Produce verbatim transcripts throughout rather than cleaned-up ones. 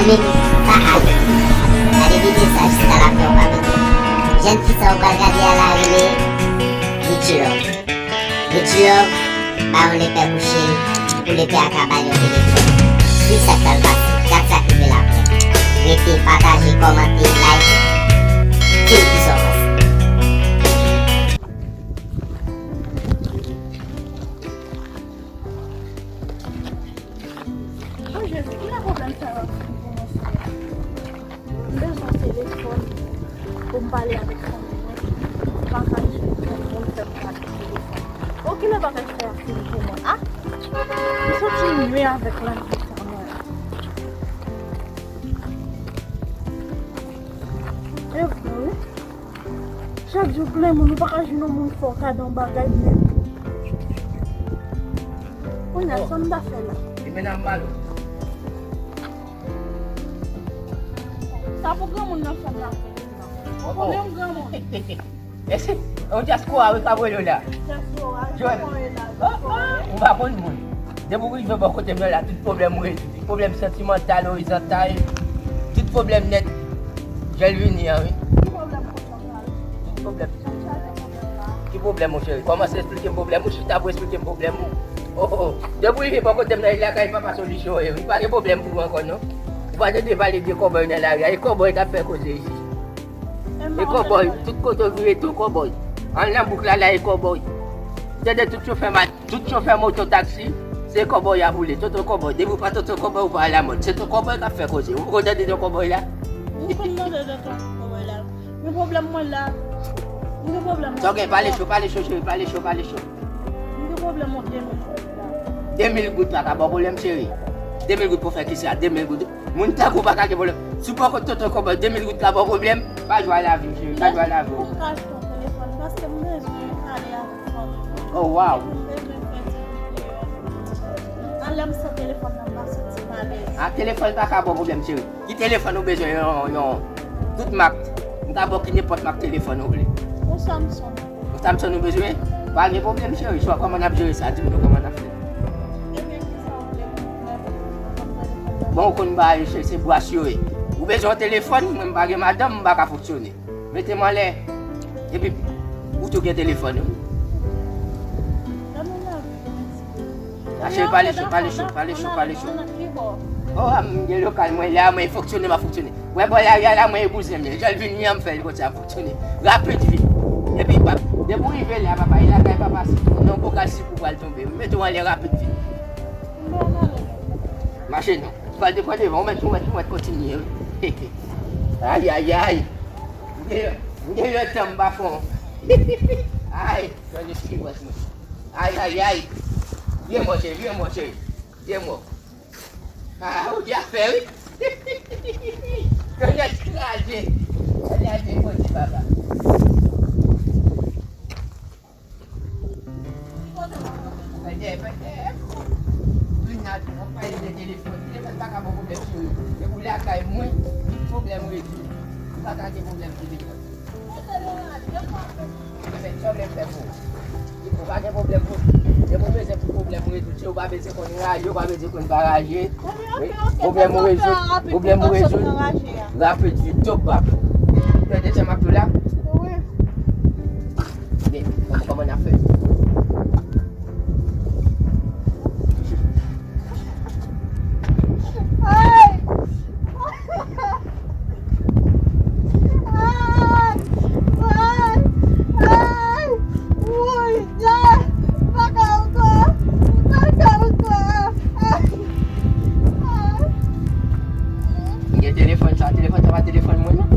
Zanmi m, pa ale. Gade videyo sa jiska lafen ou pa pete. Jèn fi sa ou pral gade a la rele Richie Love. Richie Love ba yon lepè bouche l pou lepè a ka ba l yon telefòn. Swiv sa k pral pase, gad sa k rive l apre. Rete, pataje, kòmante, like. Di m kisa w panse. Oh Jezi, kilè pwoblèm sa yo ap fin kòmanse a? M bezwen telefòn pou m pale avèk fanmi mwen. M pa ka jwenn moun fè m pale telefòn. Oh, kilè bagay sa yo ap fin pou mwen? Ah! M santi m nwi avèk lavi sa mwen. E vre wi. Chak jou plen moun, ou pa ka jwenn yon moun fè w kado yon bagay byen. Kounye a, sa m ta fè la? Li mennen m mal. Sa pou granmoun nan fè m la. Oh, oh. Konnen m granmoun. Èske yon dyaspora wi k ap rele w la? Dyaspora, Jòn. Jòn. Oh, oh, ou pa konn moun. Depi w rive bò kote m nan la, tout pwoblèm ou rezoud. Pwoblèm santimantal, orizontal, tout pwoblèm nèt. Jòn vini an, wi. Ki pwoblèm? Ki pwoblèm? Ki pwoblèm, mon cheri? Kòmanse esplike m pwoblèm ou, chita pou esplike m pwoblèm ou. Oh, oh. Depi w rive bò kote m nan, e lakay papa solisyon w ye, wi. Pa gen pwoblèm pou ou ankò, non. Ou pa tande pale de kòbòy nan lari a, e kòbòy k ap fè koze isi. E kòbòy, tout kote w vire, tou kòbòy. An nan bouk la, la, e kòbòy. Tande tout chofè ma-, tout chofè moto taksi, se kòbòy y ap woule. Tonton kòbòy, depi w pa tonton kòbòy, ou pa alamòd. Se tonton kòbòy k ap fè koze. Ou poko tande tonton kòbòy la? Ou konn tande tonton kòbòy la. Men pwoblèm mwen la. Mwen gen pwoblèm. Sa w gen, pale cho, pale cho, cheri, pale cho, pale cho. Mwen gen pwoblèm yon de mil goud la. De mil goud pa ka ba w pwoblèm, cheri. De mil goud pou fè kisa? De mil goud. Moun tankou w pa ka gen pwoblèm. Si w poko tonton kòbòy, de mil goud ka ba w pwoblèm. Pa jwe a lavi w, cheri, pa jwe a lavi w. Pou m ka achte yon telefòn, paske m bezwen pale avèk fanmi mwen. Oh, wow. M bezwen fè ti videyo. Anlè m san telefòn nan, m ap santi m alèz. Ah, telefòn pa ka ba w pwoblèm, cheri. Ki telefòn ou bezwen? Yon, yon, tout mak. M ka ba w ki nenpòt mak telefòn ou vle. Yon Samsung. Yon Samsung ou bezwen? Pa gen pwoblèm, cheri. Chwa, kòman n ap jere sa? Di m non kòman n ap fè. Ebyen, kisa w vle pou m fè pou m pran telefòn nan? Bon, ou konn bagay, cheri, se bwas yo ye. Ou bezwen yon telefòn? Mwen, m pa gen madanm, m pa ka fonksyone. Mete m anlè. Epi, ou tou gen telefòn, wi. Mache, pale cho, pale cho, pale cho, pale cho. Oh, a, m gen lokal mwen la, mwen fonksyone, m ap fonksyone. Wè bò lari a la, mwen e bouzen m ye. Jan l vini an, m fè l konsa ap fonksyone. Rapid vit. Epi, pap, depi w rive la, papa, e lakay papa si, nan bokal si pou pral tonbe. Mete w anlè rapid vit. Mache non. Pral de pran devan, ou mèt, ou mèt, ou mèt kontinye, wi. Ay, ay, ay. M gen, m gen yon tan m pa fon. Ay, tande si wès mwen. Ay, ay, ay. Vye mò, cheri, vye mò, cheri. Vye mò. Ah, ou di afè, wi. Konyèt kraze. Konyèt kraze, bandi papa. Pètè, pètè. Vin la, w ap pale de telefòn. Telefòn pa ka ba w pwoblèm, cheri. Depi w lakay mwen, tout pwoblèm rezoud. Ou pa ka gen pwoblèm telefòn. Ebyen, sa w vle m fè pou ou? Ou pa gen pwoblèm pou ou. Depi w bezwen pou pwoblèm ou rezoud, cheri, ou pa bezwen konn raje, ou pa bezwen konn pa raje. Wi, pwoblèm ou rezoud, pwoblèm ou rezoud. Rapid vit, top bak. Ou tande sa m ap di w la? Wi. Men, kòman, kòman n ap fè? Ay! Ay! Ay! Ay! Woy! Ay! M pa ka ankò! M pa ka ankò! Ay! Ay! M gen telefòn sa, telefòn sa pa telefòn mwen non.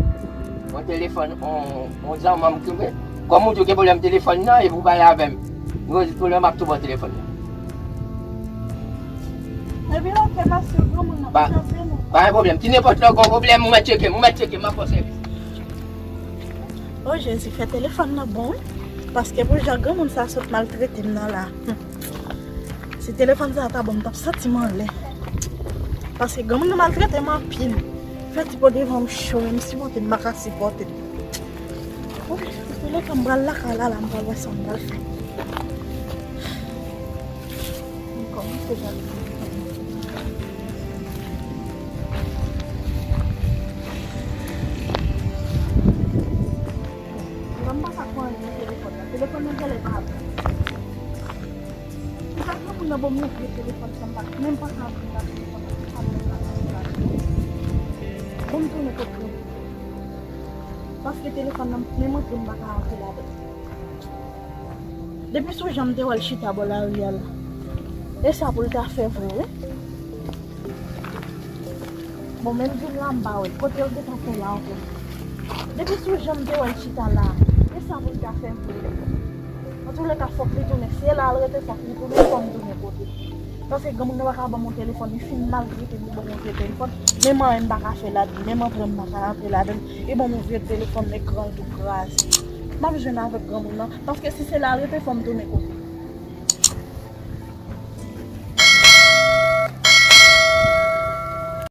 Yon telefòn, yon, yon zanmi m ki mwen. Kòm ou di w gen pwoblèm telefòn nan, epi w pale avè m. M rezoud pwoblèm, m ap tou ba w telefòn nan. Epi oke, paske granmoun nan pa chanse non. Pa gen pwoblèm. Ki nenpòt lè w gen yon pwoblèm, ou mèt tcheke m, ou mèt tcheke m, m ap fè w sèvis. O Jezi, fè telefòn nan bon, wi. Paske pou jan granmoun sa sot maltrete m nan la. Si telefòn sa ta bon, m t ap santi m anlè. Paske granmoun nan maltrete m anpil. Fè ti po devan m cho, m sipòte, m pa ka sipòte. Ouf, antoulèka, m pral lakay la, la, m pral wè sa m pral fè. M kòmanse jan. Bon, m ouvri telefòn sa, m pa menm pa ka antre nan telefòn nan, m pa menm ka antre ladan. Bon, m tounen kot granmoun. Paske telefòn nan, menm antre m pa ka antre ladan. Depi sou jan m te wè l chita bò lari a la. E sa pou l ta fè vre, wi. Bon, menm vin la m pa wè l. Kote l gentan fè la ankò? Depi sou jan m te wè l chita la, e sa pou l ta fè vre? Antouleka, fòk li tounen. Si e la l rete, fòk li tounen, fò m tounen kote l. Paske granmoun nan pa ka ban m yon telefòn, li fin maltrete m, li ban m yon vye telefòn. Menm anyen m pa ka fè ladan, menm antre m pa ka antre ladan. Li ban m yon vye telefòn, ekran l tou kraze. M ap jwenn avèk granmoun nan, paske si se la l rete, fò m tounen kote l.